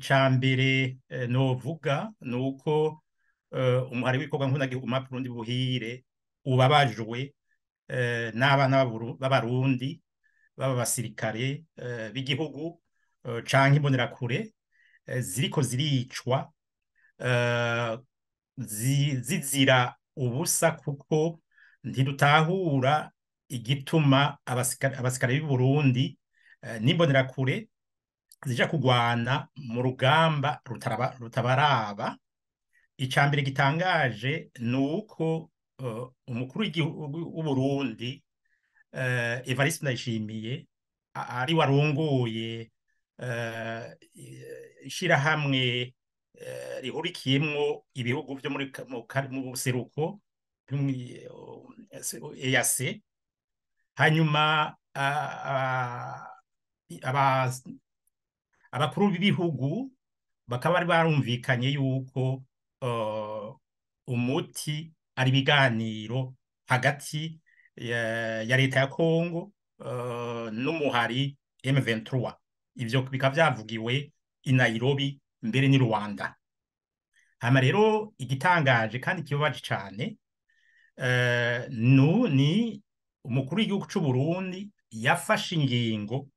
Ica mbere novuga ni uko umuhari w'ibikorwa nkundagihugu MAP Burundi Buhire ubabajwe n'abana b'Abarundi baba basirikare b'igihugu canke imbonerakure ziriko ziricwa zizira ubusa, kuko ntidutahura igituma abasikare b'i Burundi n'imbonerakure zija kugwana mu rugamba rutabaraba. Ica mbere gitangaje ni uko umukuru w'igihugu w'Uburundi Evariste Ndayishimiye ari warongoye ishirahamwe rihurikiyemwo ibihugu vyo mu buseruko, EAC, hanyuma abakuru b'ibihugu bakaba bari barumvikanye yuko umuti ari ibiganiro hagati ya leta ya Kongo n'umuhari M23. Ivyo bikaba vyavugiwe i Nairobi mbere ni Rwanda. Hama rero igitangaje kandi kibabaje cane ni umukuru w'igihugu c'u Burundi yafashe ingingo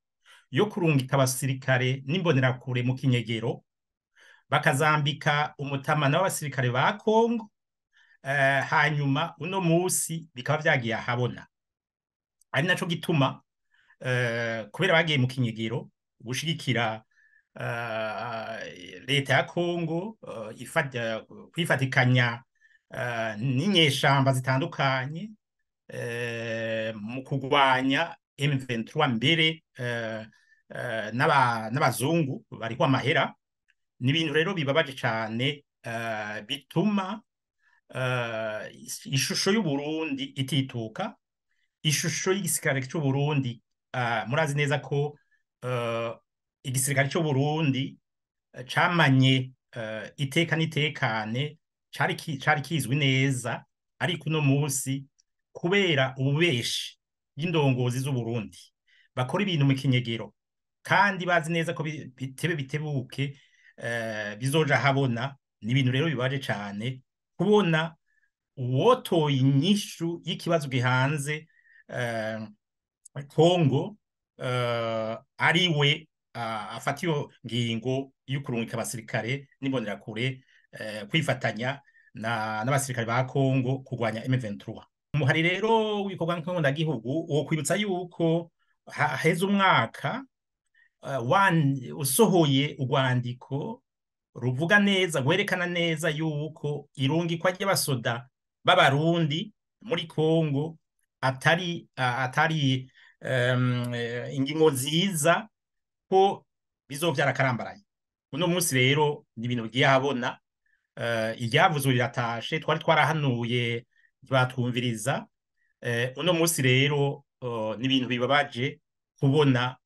yo kurungika abasirikare n'imbonerakure mu kinyegero, bakazambika umutamana w'abasirikare ba Kongo, hanyuma uno musi bikaba vyagiye ahabona. Ari naco gituma kubera bagiye mu kinyegero gushigikira leta ya Kongo kwifatikanya n'inyeshamba zitandukanye mu kugwanya M23, mbere n'abazungu bariko amahera. Ni ibintu rero bibabaje cane, bituma ishusho y'Uburundi itituka, ishusho y'igisirikare c'u Burundi. Murazi neza ko igisirikare c'u Burundi camanye iteka n'itekane, cari kizwi neza, ariko uno musi kubera ububeshi bw'indongozi z'u Burundi bakora ibintu mu kinyegero kandi bazi neza ko bitebe bitebuke bizoja habona. Ni ibintu rero bibaje cane kubona uwotoye inyishu y'ikibazo gihanze Kongo ari we afata iyo ngingo y'ukurungika abasirikare n'imbonerakure kwifatanya n'abasirikare ba Kongo kurwanya M23. Umuhari rero w'ibikorwa nkundagihugu wo kwibutsa yuko haheze umwaka usohoye urwandiko ruvuga neza, rwerekana neza yuko irungikwa ry'abasoda b'Abarundi muri Kongo atari ingingo nziza, ko bizovyara akarambaraye. Uno munsi rero ni ibintu bigiye ahabona, iryavuzwe riratashe, twari twarahanuye ntibatwumviriza. Uno munsi rero ni ibintu bibabaje kubona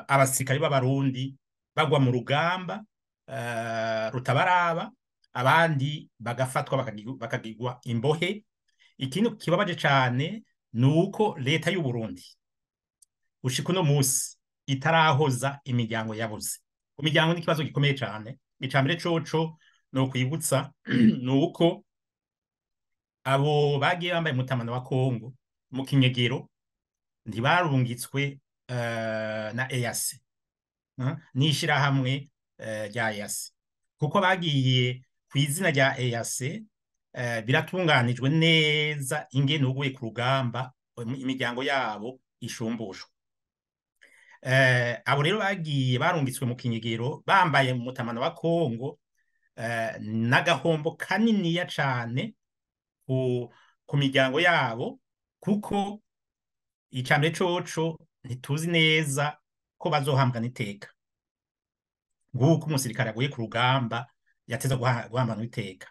abasirikare b'Abarundi bagwa mu rugamba rutabaraba, abandi bagafatwa bakagirwa imbohe. Ikintu kibabaje cane ni uko leta y'u Burundi gushika uno munsi itarahoza imiryango yabuze. Imiryango ni ikibazo gikomeye cane. Icambere coco no kwibutsa ni uko abo bagiye bambaye umutamana wa Kongo mu kinyegero ntibarungitswe na EAC n'ishirahamwe rya EAC, kuko bagiye ku izina rya EAC. Biratunganijwe neza ingene uguye ku rugamba imiryango yabo ishumbushwa. Abo rero bagiye barungitswe mu kinyegero bambaye mu mutamana wa Kongo, n'agahombo kaniniya cane ku miryango yabo, kuko icambere coco ntituzi neza ko bazohambwa n'iteka, nk'uko umusirikare aguye ku rugamba yateza guhambanwa iteka,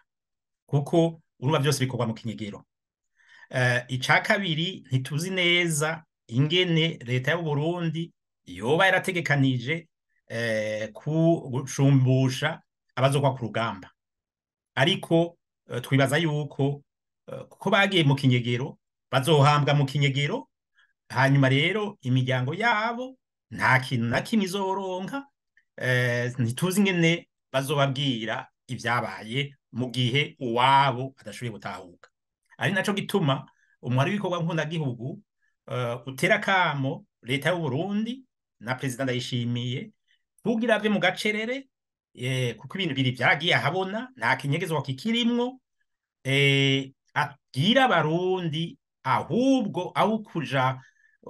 kuko urumva byose bikorwa mu kinyegero. Ica kabiri, ntituzi neza ingene leta y'u Burundi yoba yarategekanije gushumbusha abazogwa ku rugamba, ariko twibaza yuko kuko bagiye mu kinyegero bazohambwa mu kinyegero, hanyuma rero imiryango yabo nta kintu na kimwe izoronka. Ntituzi ingene bazobabwira ivyabaye mu gihe uwabo adashoboye gutahuka. Ari naco gituma umuhari w'ibikorwa nkundagihugu utera akamo leta y'u Burundi na perezida Ndayishimiye kugira ave mu gacerere, kuko ibintu biri vyagiye ahabona, nta kinyegezwa kikirimwo, abwira abarundi ahubwo aho kuja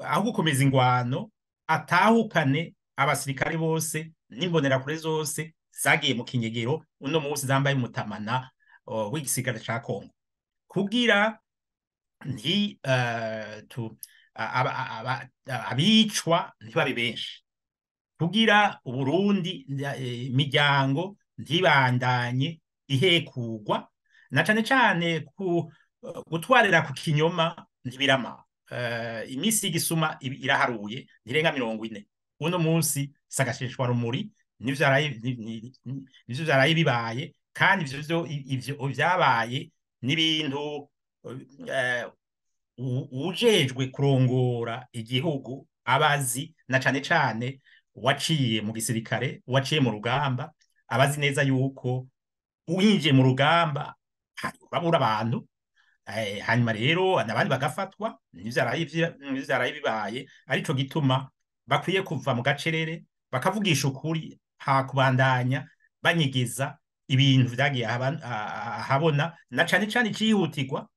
aho gukomeza ingwano atahukane abasirikare bose n'imbonerakure zose zagiye mu kinyegero uno munsi zambaye umutamana w'igisirikare ca Kongo, kugira nti tu abicwa ntibabe benshi, kugira Uburundi imiryango ntibandanye ihekugwa, na cane cane ku gutwarira ku kinyoma ntibirama. Iminsi y'igisuma iraharuye, ntirenga 40. Uno munsi sagashishwa rumuri nivyo vyaraye bibaye, kandi ivyo vyabaye n'ibintu ujejwe kurongora igihugu abazi, na cane cane uwaciye mu gisirikare, uwaciye mu rugamba, abazi neza yuko uwinjiye mu rugamba urabura abantu, hanyuma rero n'abandi bagafatwa. Nivyo vyaraye bibaye, arico gituma bakwiye kuva mu gacerere bakavugisha ukuri, ha kubandanya banyigiza ibintu vyagiye ahabona, na cane cane icihutirwa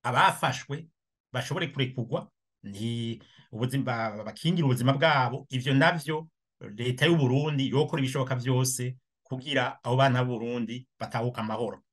abafashwe bashobore kurekurwa, ni ubuzima bakingira ubuzima bwabo. Ivyo navyo leta y'u Burundi yokora ibishoboka vyose kugira abo bana b'u Burundi batahuka amahoro.